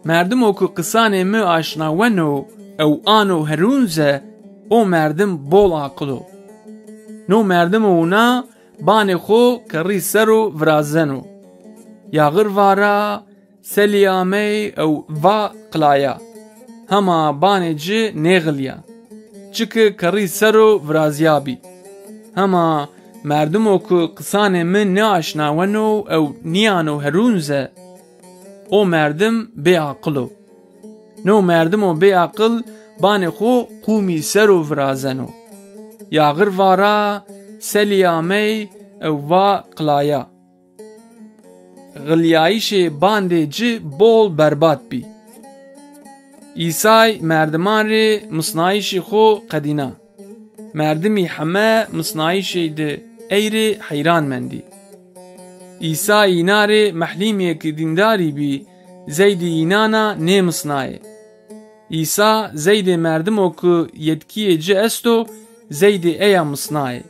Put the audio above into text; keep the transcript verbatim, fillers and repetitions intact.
Merdimo ku qisanê mi aşnaweno ew ano herûn ze, o merdim bol aqil o. No merdimo wina banê xo kerrî ser o virazeno. Yaxir vara, selî amey ew va qilaya. Hema banê ci nêxilya. Çiki kerrî ser o viraziyabî. Hema merdimo ku qisanê mi nêaşnaweno ew nîyano herûn ze, o merdim bêaqil o. No merdimo bêaqil banê xo qûmî ser o virazeno. Yaxir vara, selî amey ew va qilaya. Xilyayîşê bandê ci bol berbat bî. Îsay merdiman rê misnayîşê xo qedîna. Merdimî heme misnayîşê di ey rê heyran mendî. Îsa îna rê mehlîmyê ki dîndarî bî, zeydî înan a nêmisnayê. Îsa zeydê merdimo ku yetkîyê ci esto, zeydê eya misnayê.